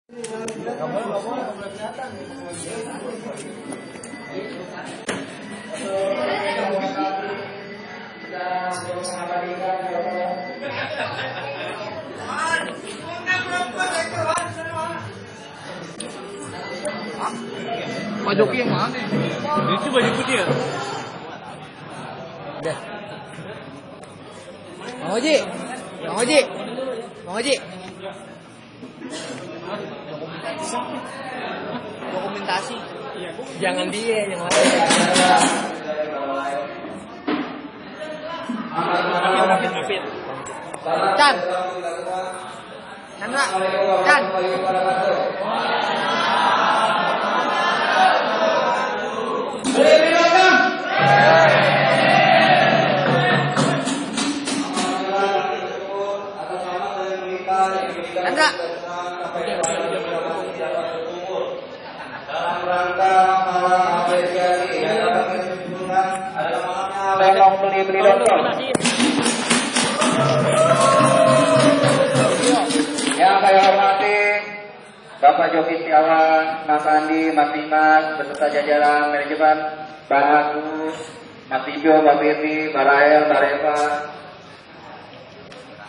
Pak Joki yang mana? Itu baju putih ya? Udah. Bang Oji. Bang Oji. Bang Oji. Dokumentasi. Jangan dia yang lain. Chan. Chandra. Chan. Chandra. Dalam rangka mengapresiasi tolong beli dokter. Yang saya hormati Bapak Joki Setiawan, Mas Andi, Mas Dimas, beserta jajaran manajemen, Bang Agus, Mas Ijo, Mbak Firly, Mbak Rael, Mbak Reva,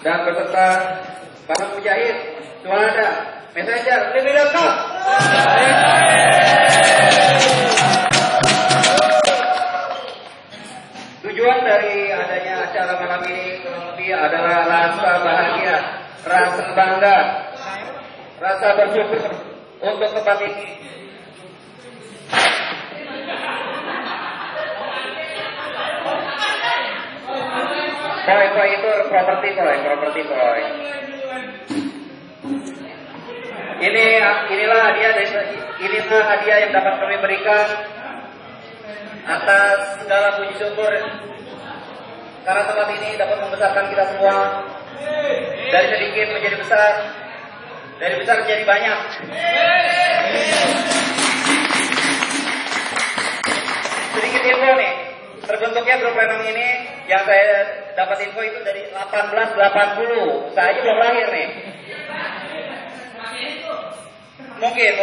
dan beserta para mujahid, suara, messenger, beli dokter. Tujuan dari adanya acara malam ini kurang lebih adalah rasa bahagia, rasa bangga, rasa bersyukur untuk tempat ini. Boy itu properti boy. Inilah hadiah yang dapat kami berikan atas segala puji syukur karena tempat ini dapat membesarkan kita semua dari sedikit menjadi besar, dari besar menjadi banyak. Sedikit info nih, terbentuknya grup Lenong ini yang saya dapat info itu dari 1880. Saya aja belum lahir nih. Mungkin.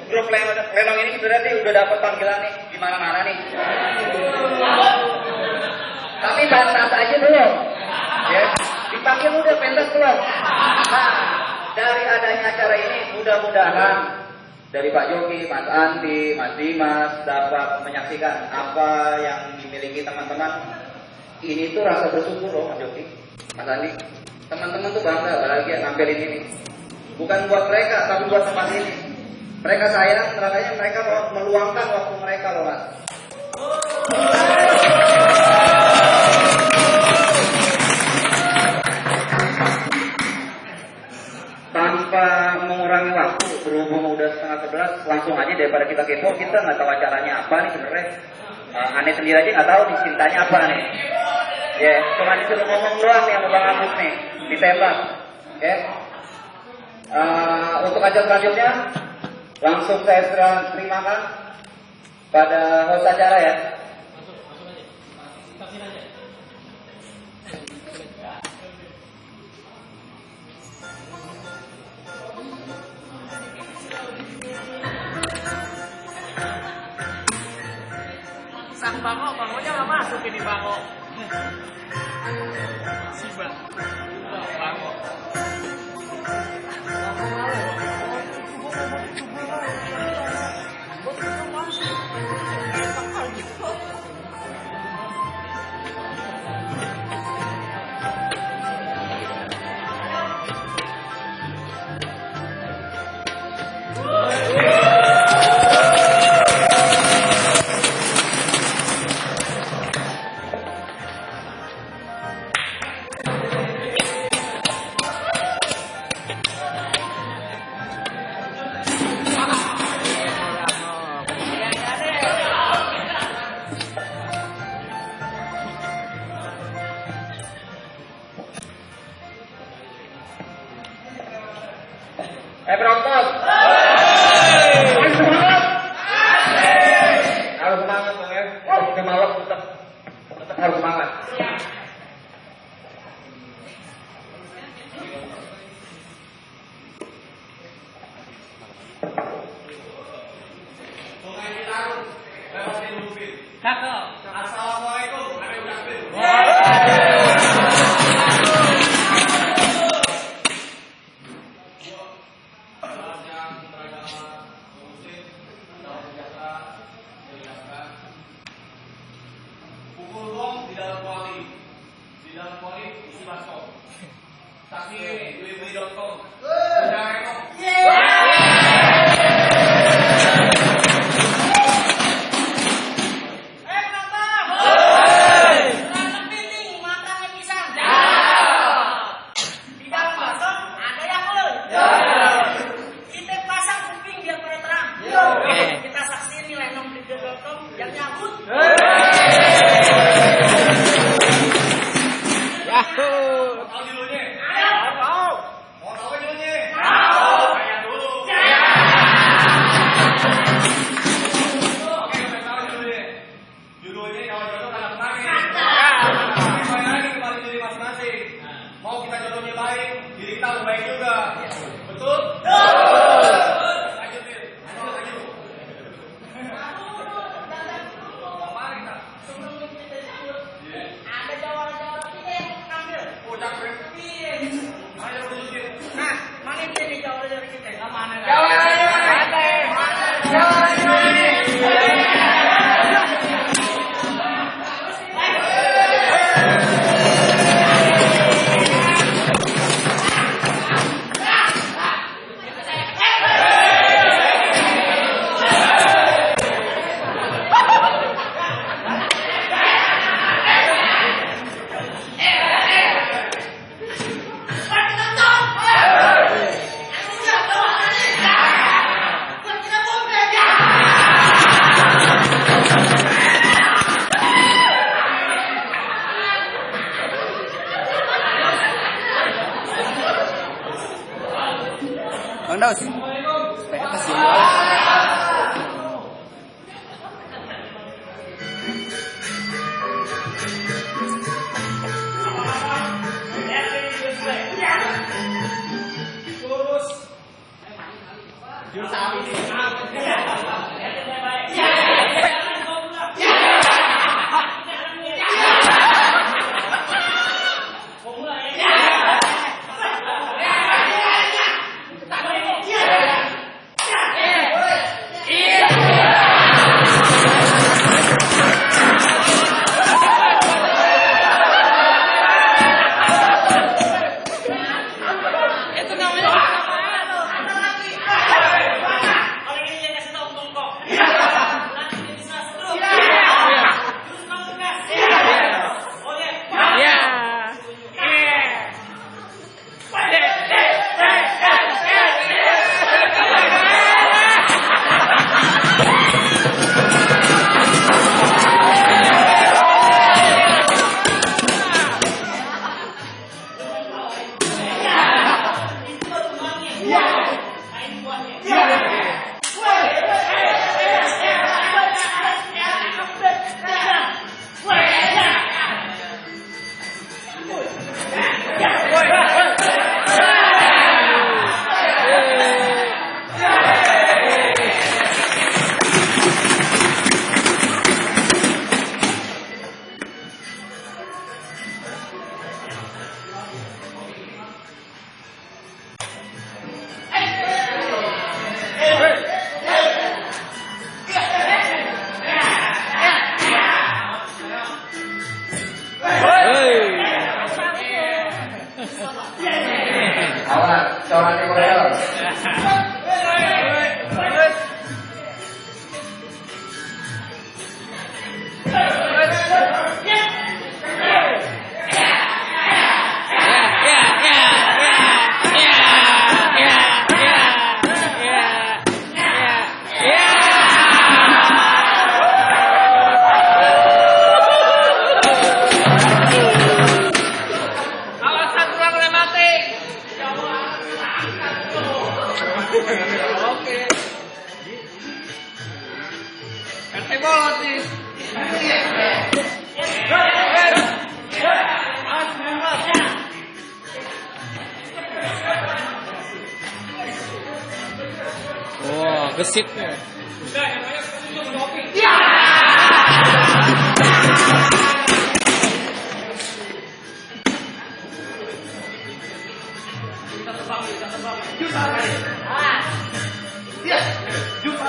Grup Lenong ini berarti udah dapat panggilan nih di mana-mana nih. Tapi pentas aja belum. Ya, dipanggil udah pentas belum. Nah, dari adanya acara ini mudah-mudahan dari Pak Joki, Mas Andi, Mas Dimas dapat menyaksikan apa yang dimiliki teman-teman. Ini tuh rasa bersyukur loh Mas Joki, Mas Andi. Teman-teman tuh bangga, bahagia nampilin ini. Bukan buat mereka, tapi buat tempat ini. Mereka sayang, makanya mereka mau meluangkan waktu mereka loh Mas. Tanpa mengurangi waktu, berhubung udah 10:30, langsung aja daripada kita kepo, kita nggak tahu acaranya apa nih sebenarnya. Aneh sendiri aja nggak tahu nih cintanya apa nih. Ya, cuma disuruh ngomong doang nih sama Bang Agus nih, ditembak. Ya. Untuk acara selanjutnya langsung saya terimakan pada host acara ya. Sang bangonya nggak masuk ini bango. Si bango. Penonton, harus semangat Bang ya. Udah malam tetap harus semangat. Siap. Assalamualaikum. Pukul gong di dalam kuali. Di dalam kuali isi baskom. Saksi beli.com. Udah rekor. Kita saksiin nilai nomor.com yang nyabut. Tahu judulnya? Tahu. Mau tahu judulnya? Kayak dulu. Oke, udah tahu judulnya. Judulnya kalau jodoh kan menangis. Kembali lagi kembali diri masing-masing. Mau kita jodohnya baik, diri kita harus baik juga. Betul? Nah, mana dia nih jawab dari kita? Mana? Bang Daus, sepeda kasihan Awas, corannya kotor. Oke. RT bolot nih. Oh, gesitnya. Udah, yang banyak untuk mendopi. Kita tebak. Juta. Iya, juta.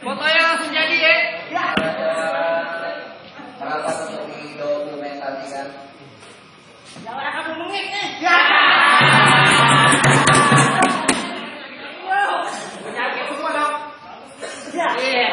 Fotonya langsung jadi ya. Rapat untuk didokumentasikan. Jangan akan ngomongin nih. Penyakit semua dong. Iya.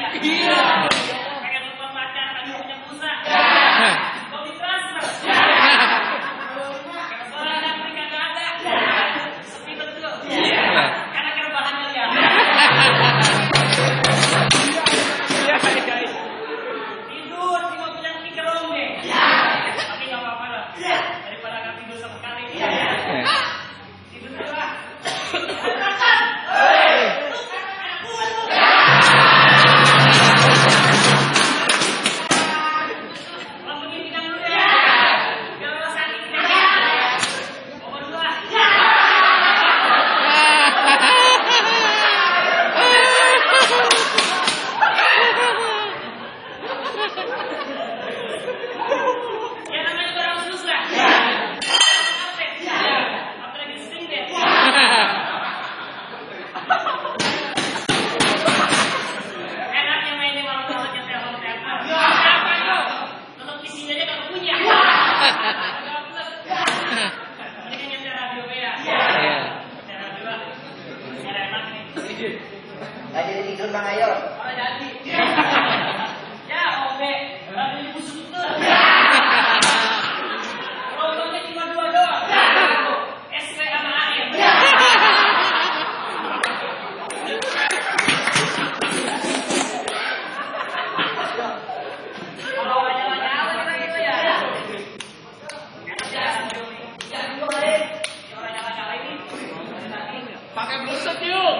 Pengen telepon pacar, tadi punya pulsa. Mau ditransfer. Orang yang kagak ada. Sepi betul. Karena rebahan kalian. Tidur di mobil yang kikerong deh. Tapi nggak apa-apa lah. Daripada nggak tidur sama sekali. Tidur dulu lah. Nggak jadi tidur Bang Ayo. Oh, jadi. Ya, oke. Baru busuk betul. Rombongnya cuma 2 doang. SP sama AM. Kalau nyala-nyala kita gitu ya. Enak ya. Ya, juga balik. Orang nyala-nyala ini. Pakai blusuk yuk.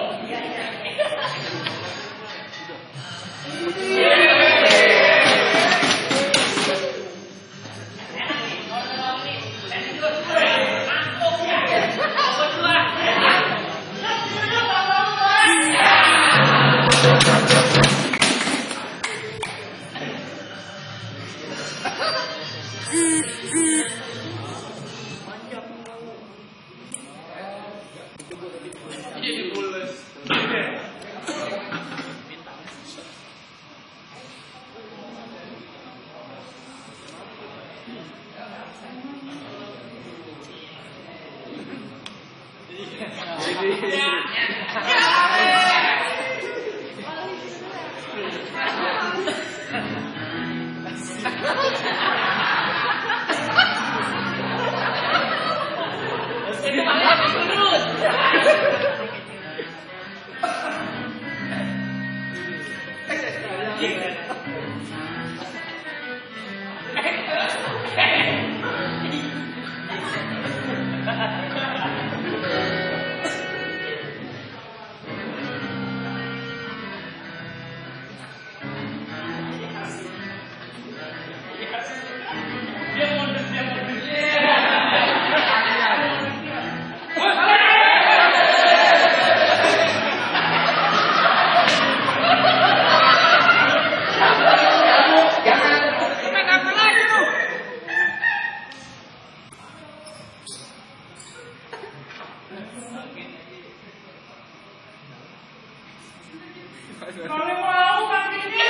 Kalau mau pakai ini.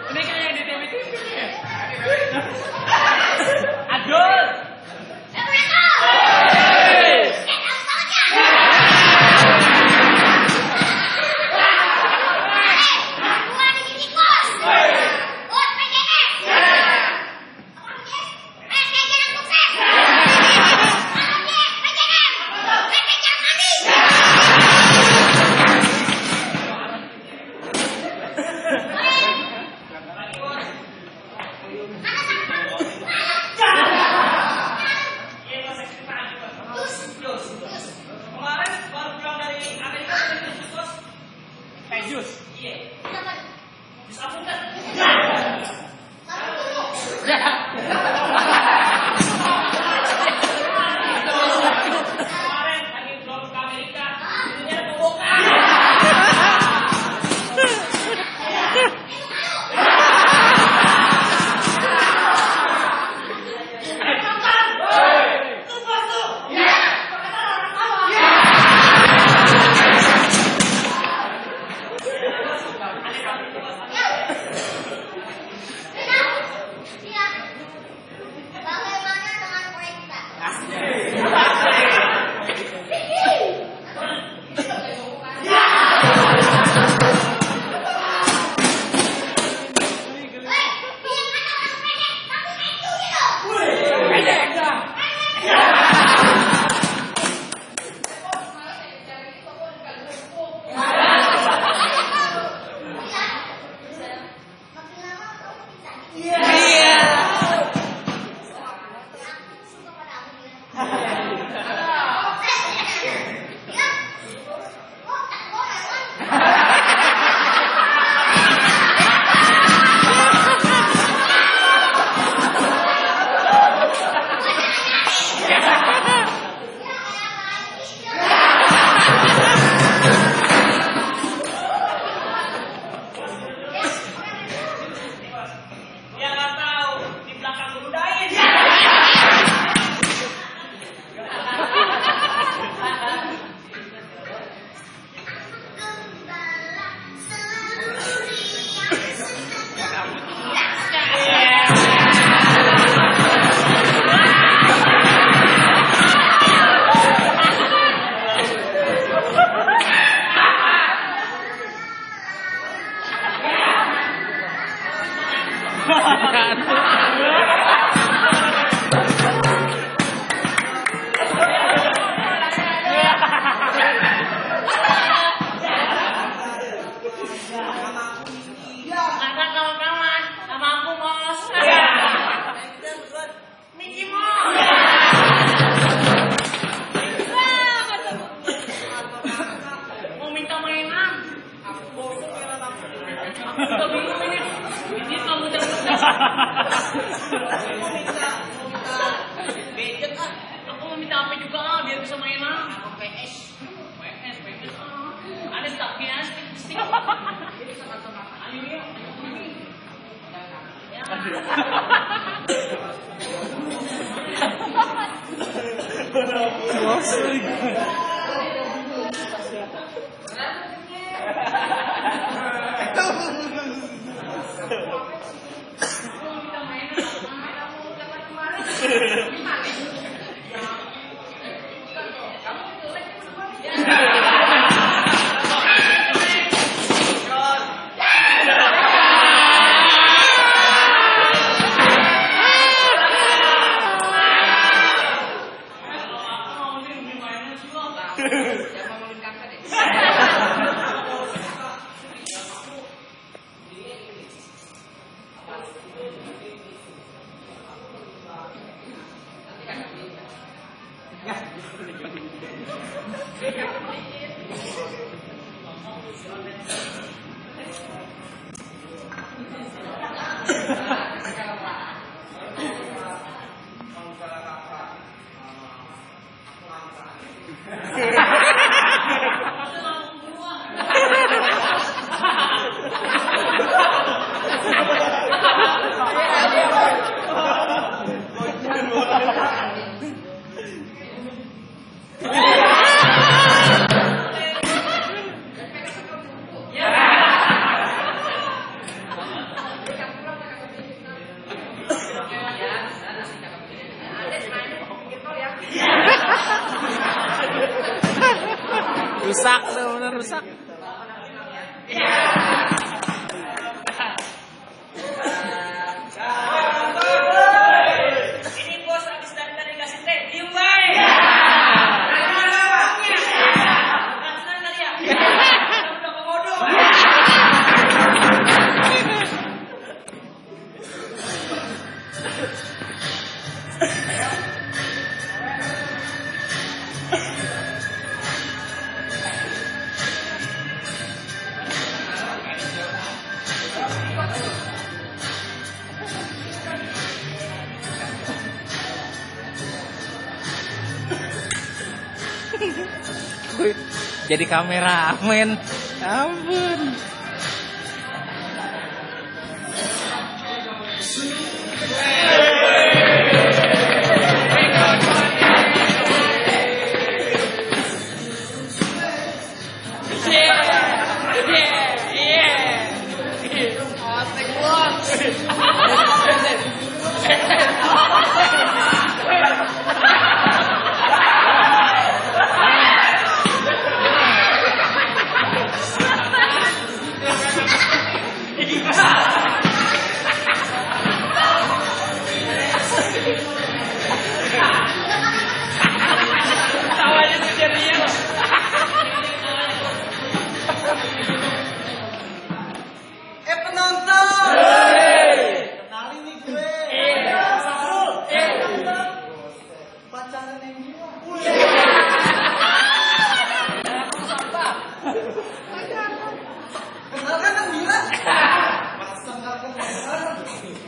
Ini kayak di TV-TV ya. HP juga biar bisa main PS. Ada stoknya stick. Jadi sama-sama. Ayo yuk. Rusak, bener rusak. Ini bos habis dari kasih teh, diem baik. Senang tadi ya? Udah bodoh. Jadi kameramen. Ampun.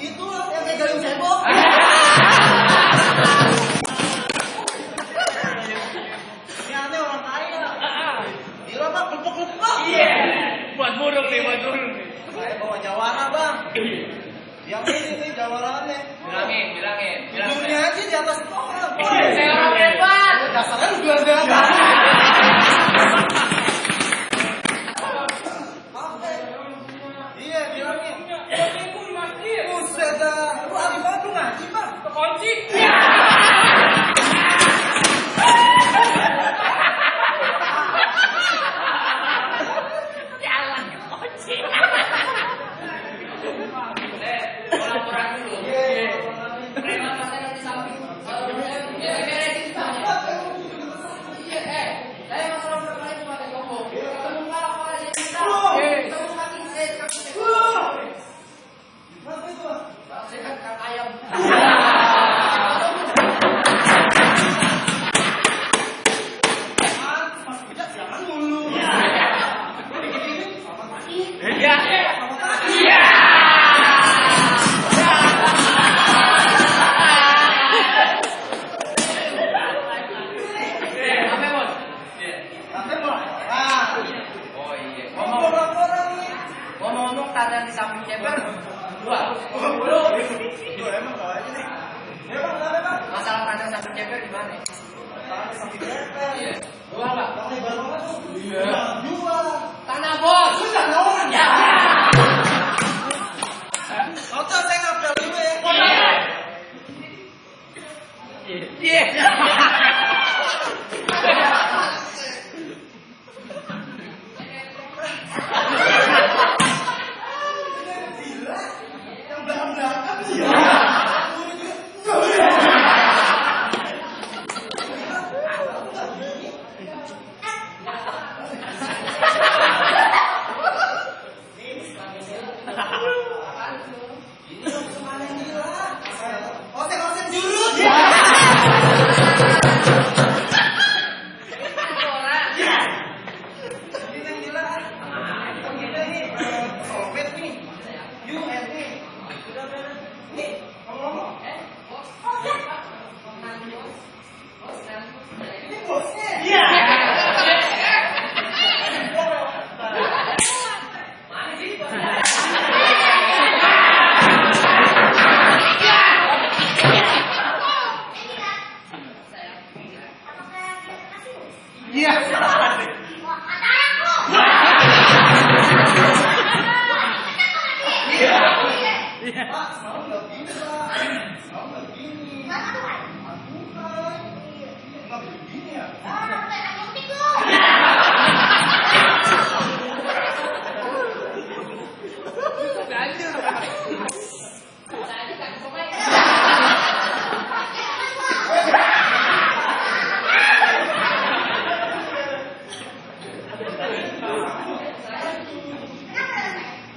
Itu yang kayak gayung cebok. Ini aneh orang kaya. Dia mah lepek-lepek. Iya. Buat burung nih, buat burung nih. Saya bawa jawara bang. Yang ini nih jawarannya. Bilangin. Ujungnya aja di atas orang. Saya orang hebat. Dasarnya lu gelandangan. Iya bilangin. Buset dah. Lu ahli banget lu ngaji bang. Kunci. Jalan kunci. Orang-orang dulu. Preman pasang di samping. Beres Emang kalau aja nih. Emang kenapa Bang? Masalah tangan sampai ceper gimana? Tangan sakit ceper. Iya. Jual nggak? Tangan lebar banget tuh. Iya. Jual. Tanah bos. Susah orang. Ya. Oke, saya ngapel dulu ya. Iya. Yang belakang sih. Oseng-oseng jurus. Ini yang gila. Kita nih somet nih. UN nih. Udah beres. Nih, ngomong-ngomong. Ini bosnya. Iya. Iya. Pak, mau nggak gini, Pak? Mau nggak gini? Bukan. Nggak begini ya?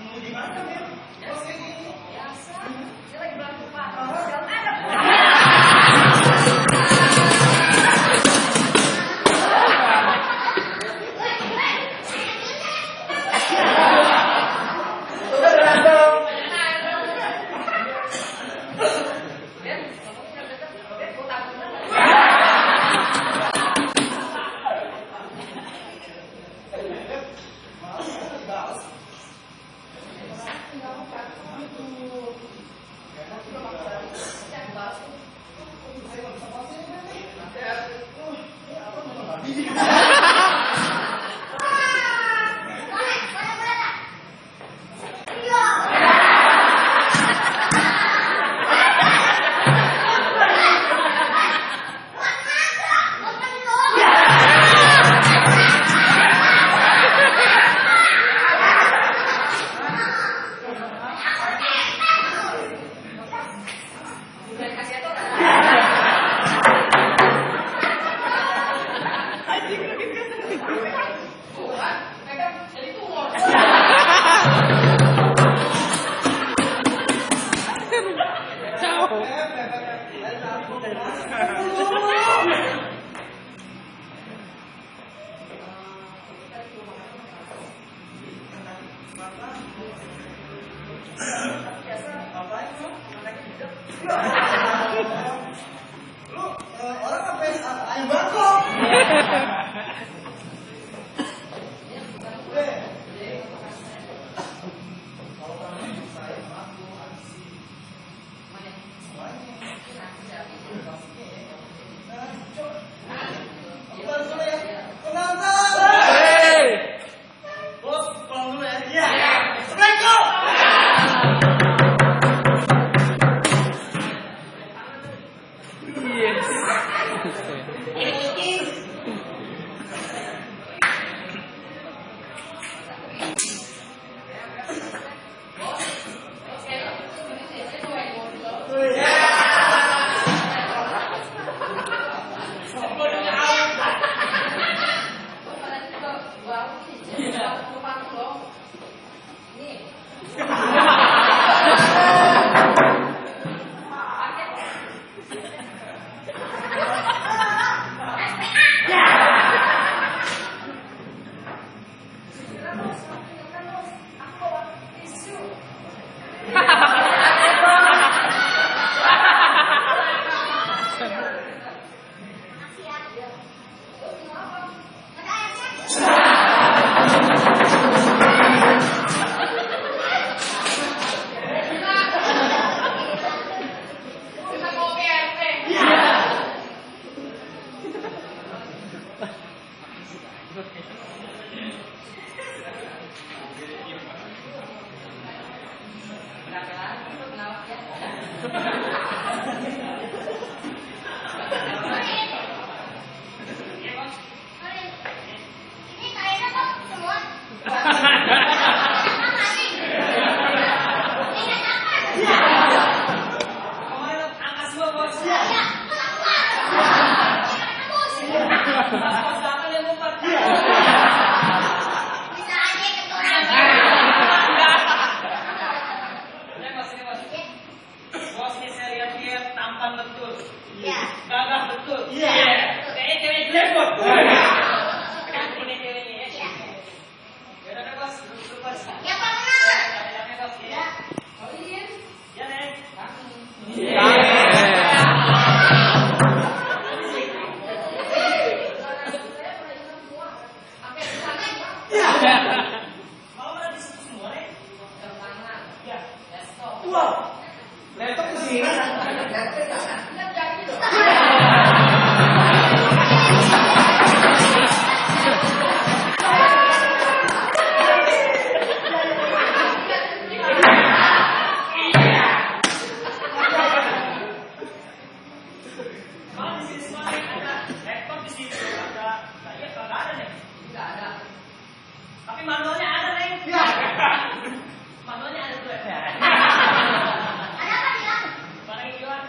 Mau gimana, Mil? Bos kayak gini. Lu orang sampai ayam bangkok. Bos, pulang dulu ya. Iya. Assalamualaikum. Ini kayaknya kok semua. Gagah betul. Kayaknya cewek jelek kok. Ini ceweknya ya. Ya udah bos, duduk bos. Ya Pak menang. Ya bos ya. Oh iya. Ya Neng. Mau pada di situ semua Neng. Ya. Wah, laptop ke sini. Kalau di sini semua Neng ada laptop di situ ada. Saya kagak ada Neng. Enggak ada. Tapi manualnya ada Neng. Manualnya ada tuh. Ada apa bilang? Mana yang jualan?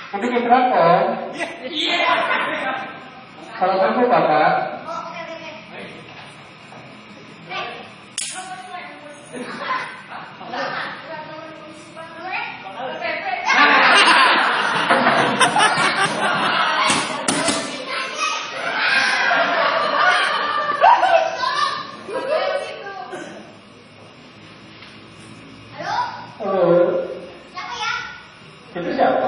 Nanti keberapa? Kalau kamu Bapak, itu siapa?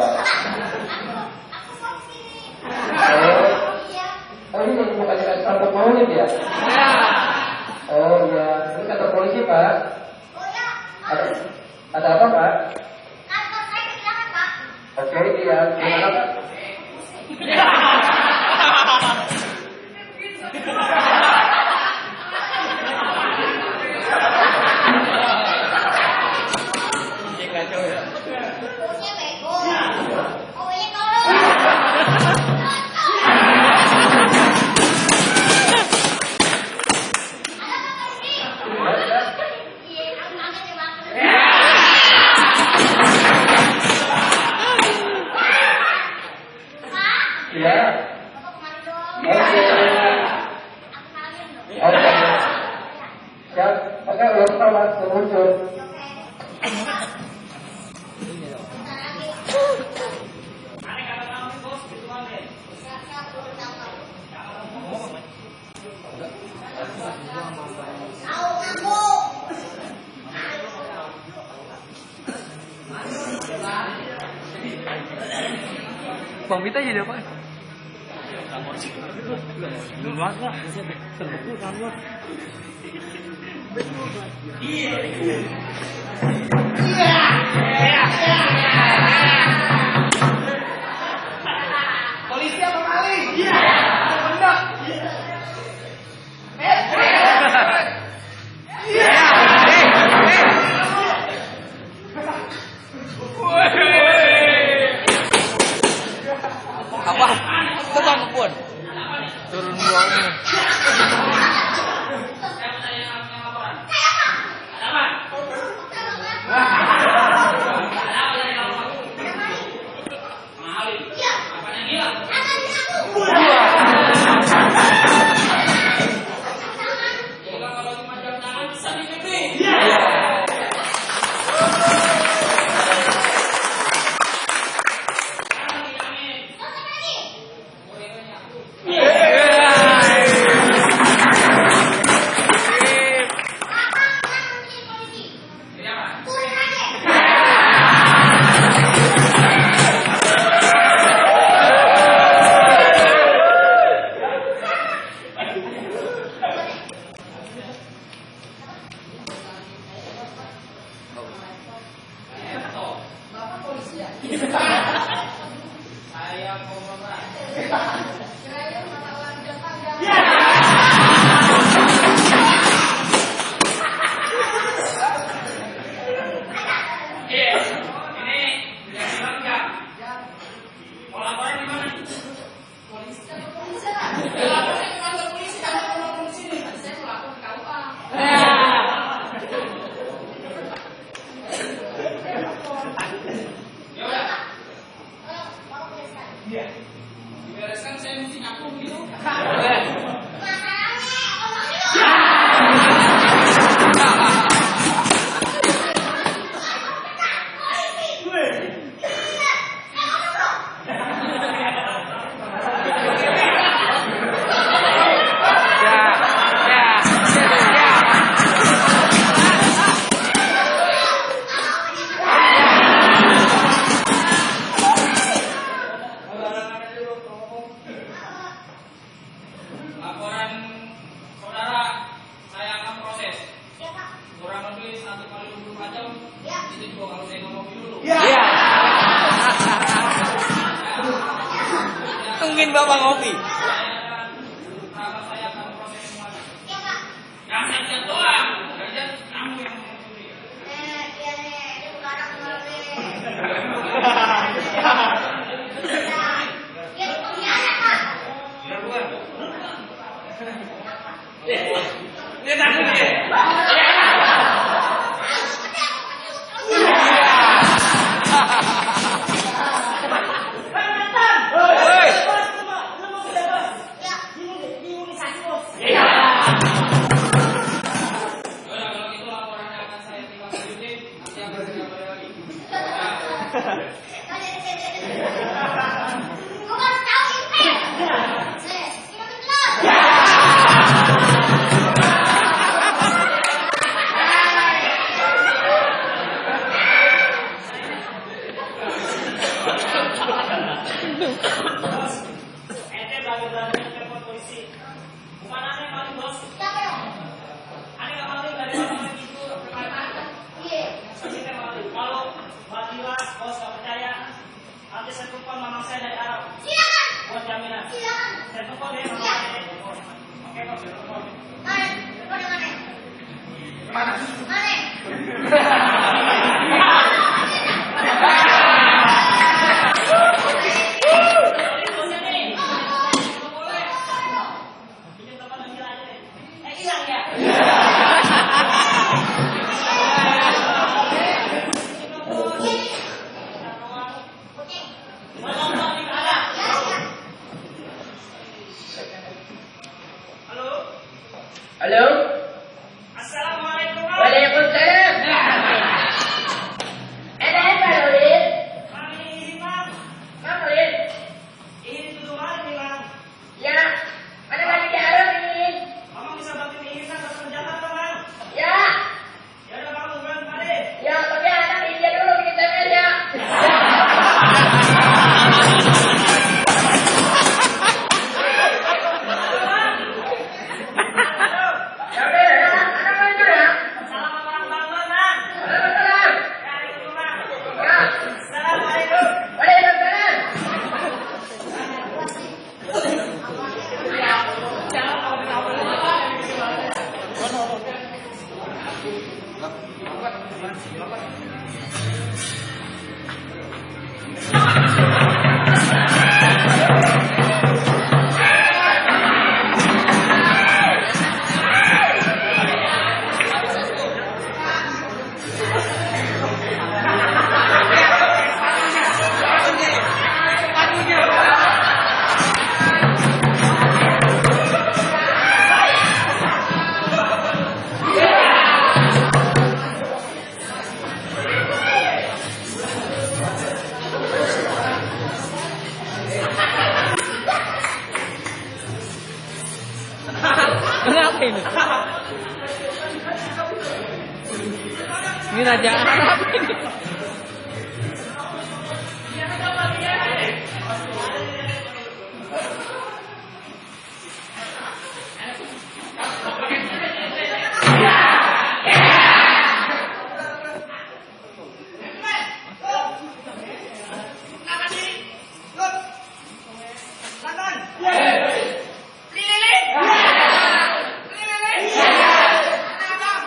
Oh ini yang mau kasih kantor polisi ya? Oh iya, ini kantor polisi Pak. Ada apa Pak? Oke iya, gimana Pak? Bang Vita jadi apa? Polisi apa maling? Iya. Apa? Tetang pun. Turun bawahnya. Tungguin Bapak ngopi. Halo? Assalamualaikum. Waalaikumsalam. Kenapa ini? Ini Raja Arab ini.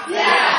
Yeah.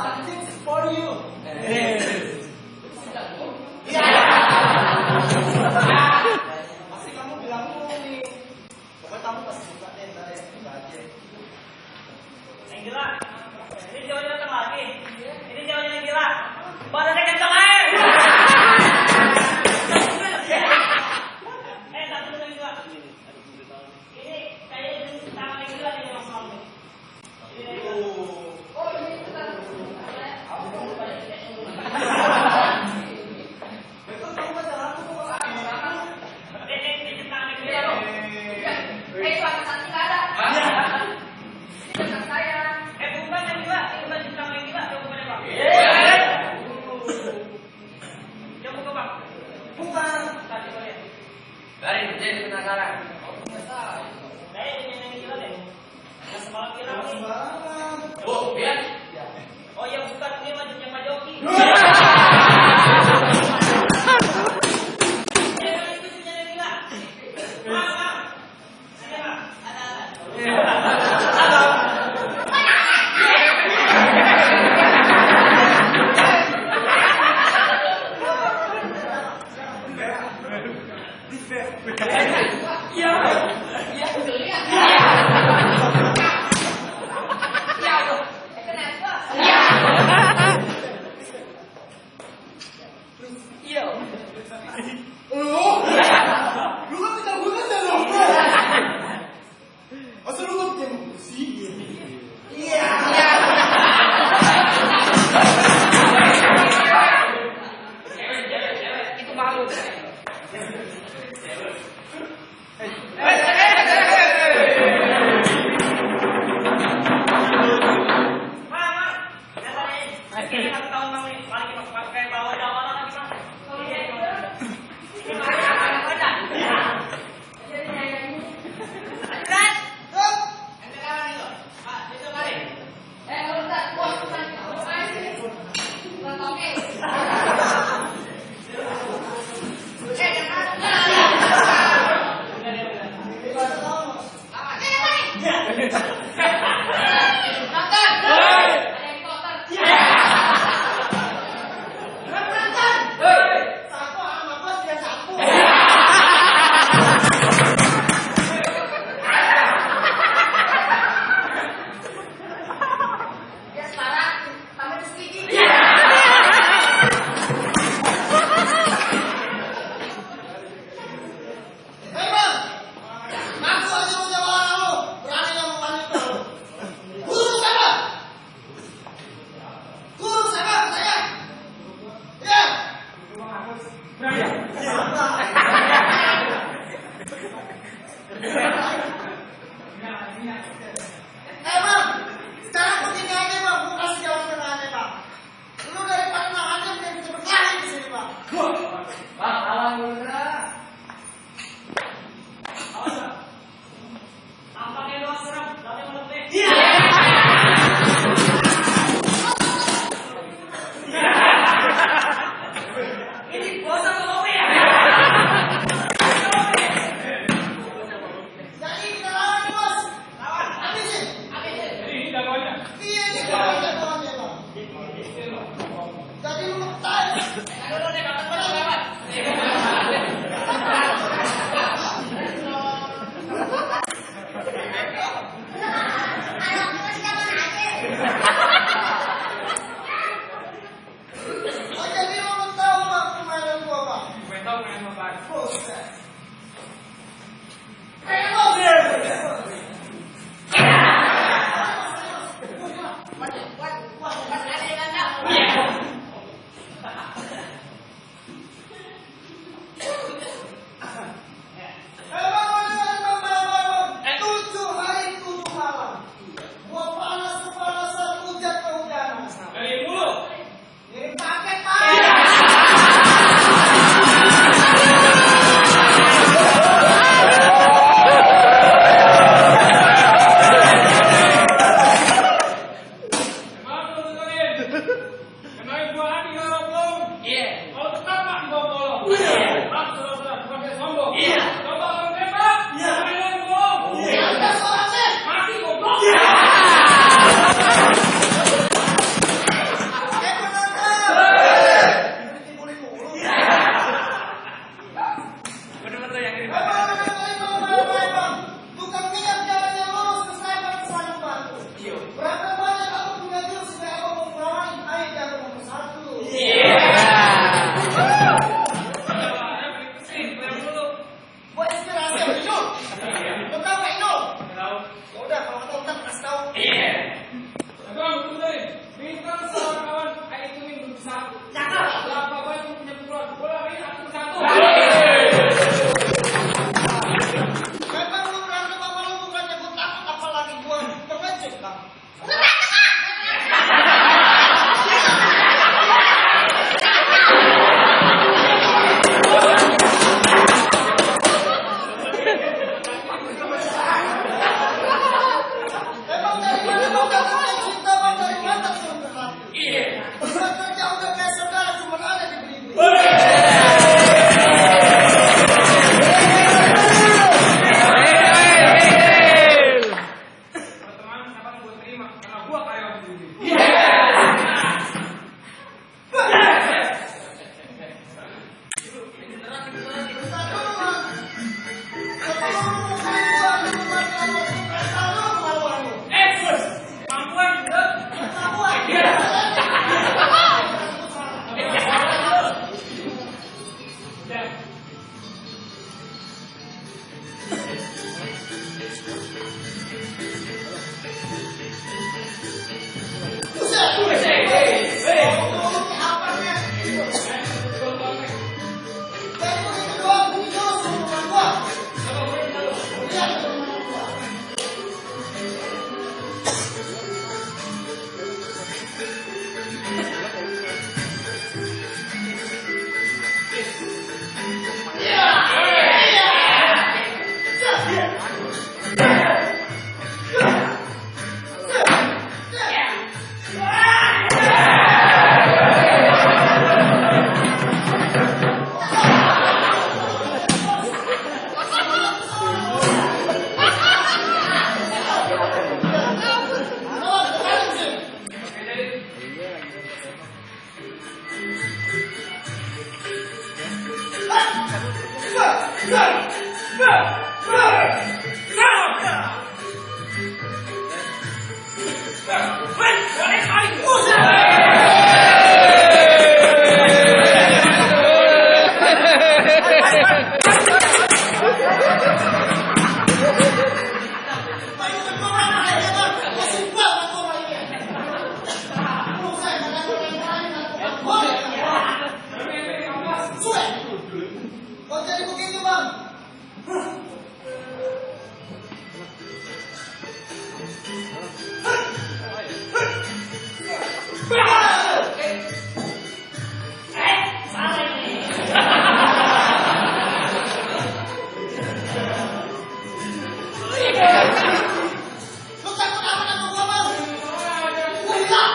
something for you. Pasti kamu bilang dulu nih. Pokoknya kamu pasti suka deh, ntar ya. Suka aja. Yang gila. Ini cowoknya datang lagi. Ini cowoknya yang gila. Badannya kencang aja. Satu dulu yang gila. Ini kayaknya tangan yang gila nih Mas Mam. Ini yang gila. Oh, ini bentar. Betul kamu pacar aku kok. Ini tangan yang gila loh. Itu anak santi nggak ada. Ini dekat saya. Bukan yang gila. Ini bukan tangan yang gila. Coba bukannya Bang. Coba buka Bang. Bukan. Tadi boleh. Dari jadi penasaran. Kayaknya ini yang gila deh. Yang semalam gila nih. Sembarangan. Oh, lihat. Oh ya bukan, ini wajibnya Pak Joki. Itu punya yang gila. Bang. Ada Bang? Ada. Oh, lu kan tidak guna dalam. Masa lu nggak punya musik? Iya. Itu malu. Ini satu tahun Bang nih, balik pakai bawa jawab lagi Bang. Ini ada. Sapu sama bos dia sapu. Dia sekarang sampai di sini. Hei bang, ngaku aja punya bawa kamu. Berani kamu wanita. Guru siapa? Guru siapa? Saya. Ya. Eh bang, sekarang begini aja bang, gue kasih jawaban aneh bang. Lu daripada nahannya udah bisa berkelahi di sini bang. Bang, awan dulu dah. Tampaknya doang serem, tapi melebih. Ini bos atau kopi ya? Jadi kita lawan nih bos. Lawan. Habisin. Ini jagoannya. Iya nih jawabannya bang. Jadi lu tahu. Dulu deh, kapan baru lewat? Oh jadi lu mau tahu bang permainan gua bang. Gue tahu main apa. Buset. Kayak bos. udah kayak saudara cuma ada di beli. Teman, siapa yang gue terima? Karena gue karyawan sendiri. Kok jadi begitu, Bang? Lu takut apa sama gua, Bang? Gua hilang.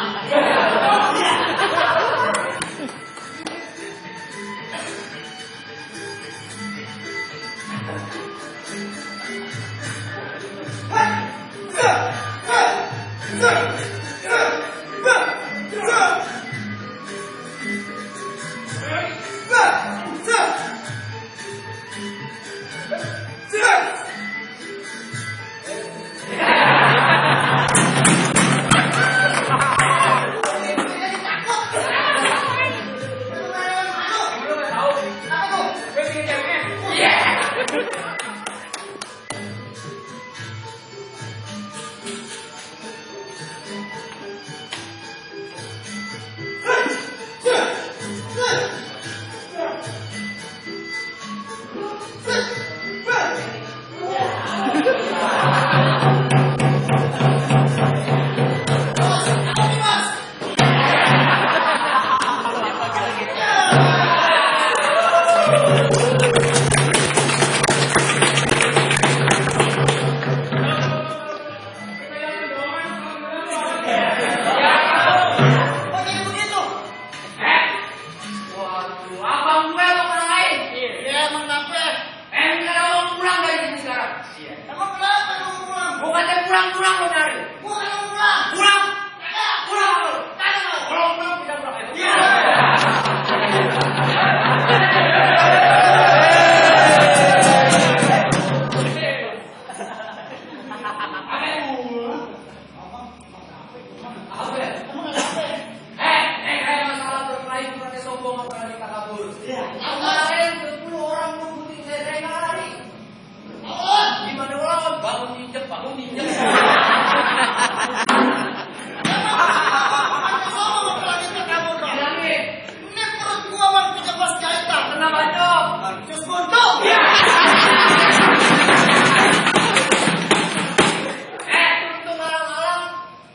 Pulang lo dari. Pulang. Kalau belum bisa pulang. Kayak masalah berkelahi bukannya sombong apalagi kita kabur. Kemarin 10 orang nungguin saya lari. Gimana lawan? Bangun ninjek. Kenapa dong? Cus buntuk. Itu malam-malam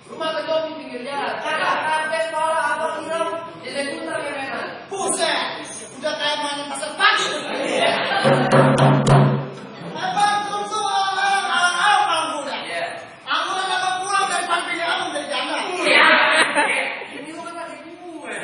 rumah ketua di pinggir jalan. Kakak sekolah abang hilang, jadi putar ya memang. Buset, udah kayak main pasar pagi. Abang tunggu alang-alang kalau muda. Aku udah pulang dari pantai kamu dari janda. Ini bukan lagi gue.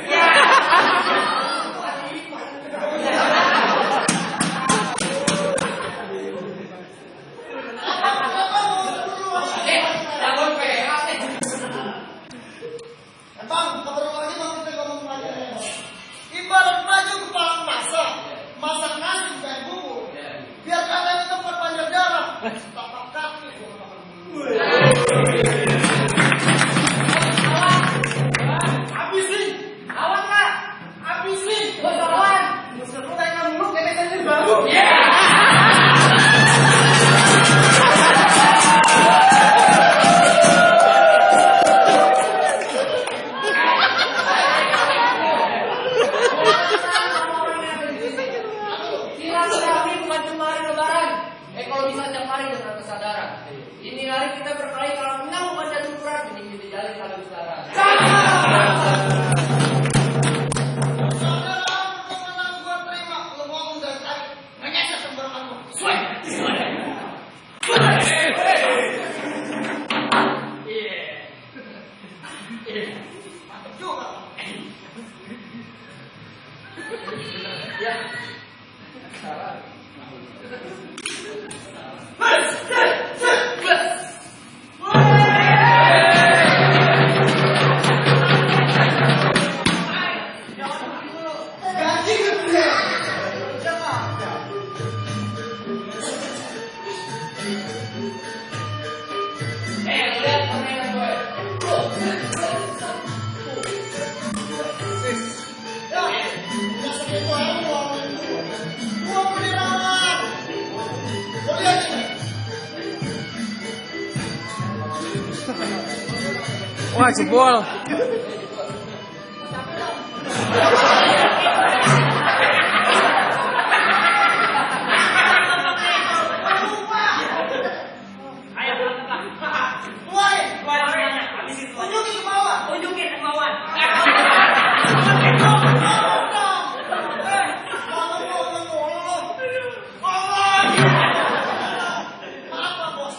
Gaji gede. Jangan. Lihat permainan gue. Ya, nggak segitu aja uang itu. Gua beli lawan. Gua lihat ini. Wah, jebol. Ayo berangkat. Woi, Wah, namanya. Habis itu. tunjukin ke bawah. Tunjukin kemauan. Apa bos?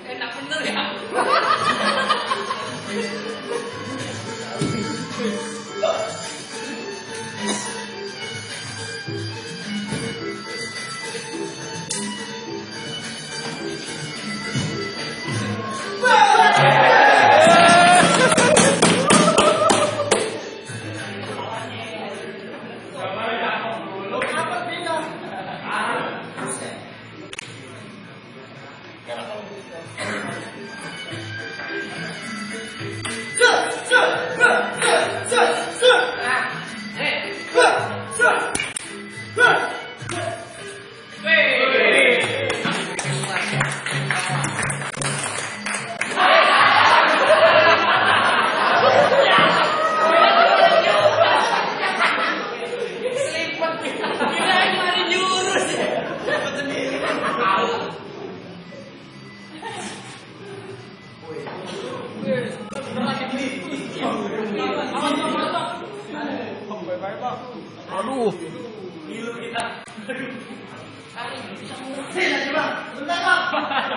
Enak bener ya. Aduh. Bentar, Bang.